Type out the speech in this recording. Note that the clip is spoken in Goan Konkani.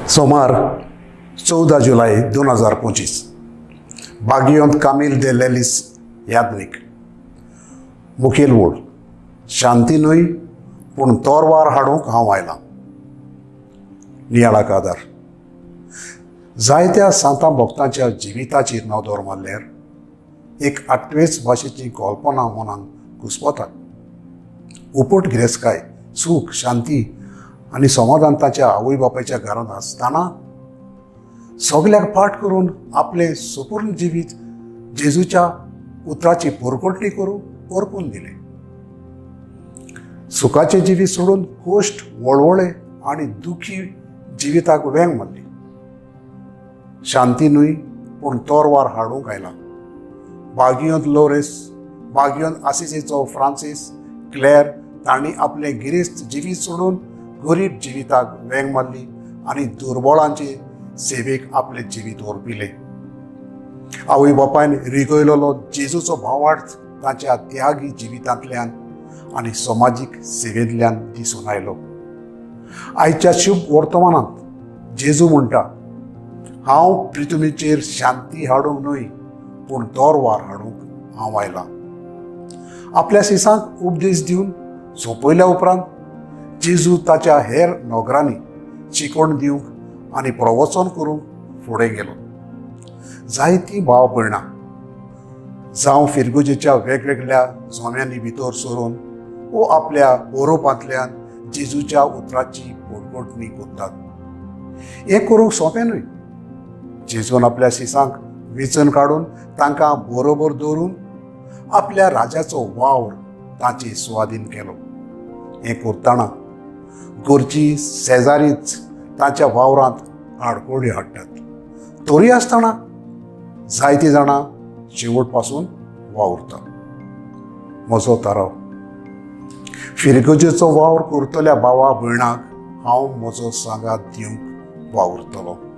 सोमार 14 जुलय 2025 बागियोंत कामील दे लेलीस याज्ञीक. मुखेल वोड शांती न्हय पूण तोरवार हाडूंक हांव आयलां. नियाळाक आदार. जायत्या सांतां भक्तांच्या जिविताचेर नदर मारल्यार एक आठवेच भाशेची कल्पना मनांत घुस्पतात. उपट गिरेस्तकाय, सूख, शांती आनी समाधान ताच्या आवय बापायच्या घरांत आसतना सगल्याक पाठ करून आपलें सुपूर्ण जिवीत जेजूच्या उतराची पोरकोटणी करून ओरपून दिलें. सुखाचें जिवीत सोडून कश्ट, वळवळे आनी दुखी जिविताक वेंग मारली. शांती न्हय पूण तोरवार हाडूंक आयला. बागियोंत लोरेस, बागियोंत आसिसीचो फ्रांसीस क्लॅर तांणी आपलें गिरेस्त जिवीत सोडून गरीब जिविताक वेंग मारली आनी दुर्बळांचे सेवेक आपलें जिवीत ओरपिलें. आवय बापायन रिगयलेलो जेजूचो भावार्थ ताच्या त्यागी जिवितांतल्यान आनी समाजीक सेवेंतल्यान दिसून आयलो. आयच्या शुभ वर्तमानांत जेजू म्हणटा, हांव पृथ्वीचेर शांती हाडूंक न्हय पूण तोरवार हाडूंक हांव आयलां. आपल्या शिसांक उपदेश दिवन सोंपयल्या उपरांत जेजू ताच्या हेर नोकरांनी शिकवण दिवंक आनी प्रवचन करूंक फुडें गेलो. जायतीं भाव भयणां जावं फिरगुजेच्या वेगवेगळ्या जोम्यांनी भितर सरून वो आपल्या बरोवपांतल्यान जेजूच्या उतराची पोटपोटणी करतात. हें करूंक सोंपें न्हय. जेजून आपल्या शिसांक वेंचून काडून तांकां बरोबर दवरून आपल्या राजाचो वावर तांचे सुवादीन केलो. हें करतना घरची शेजारीच ताच्या वावरांत आडकोळ्यो हाडटात, तरी आसतना जायतीं जाणां शेवट पासून वावुरतात. म्हजो थाराव. फिरगजेचो वावर करतल्या भावा भयणाक हांव म्हजो सांगात दिवंक वावुरतलो.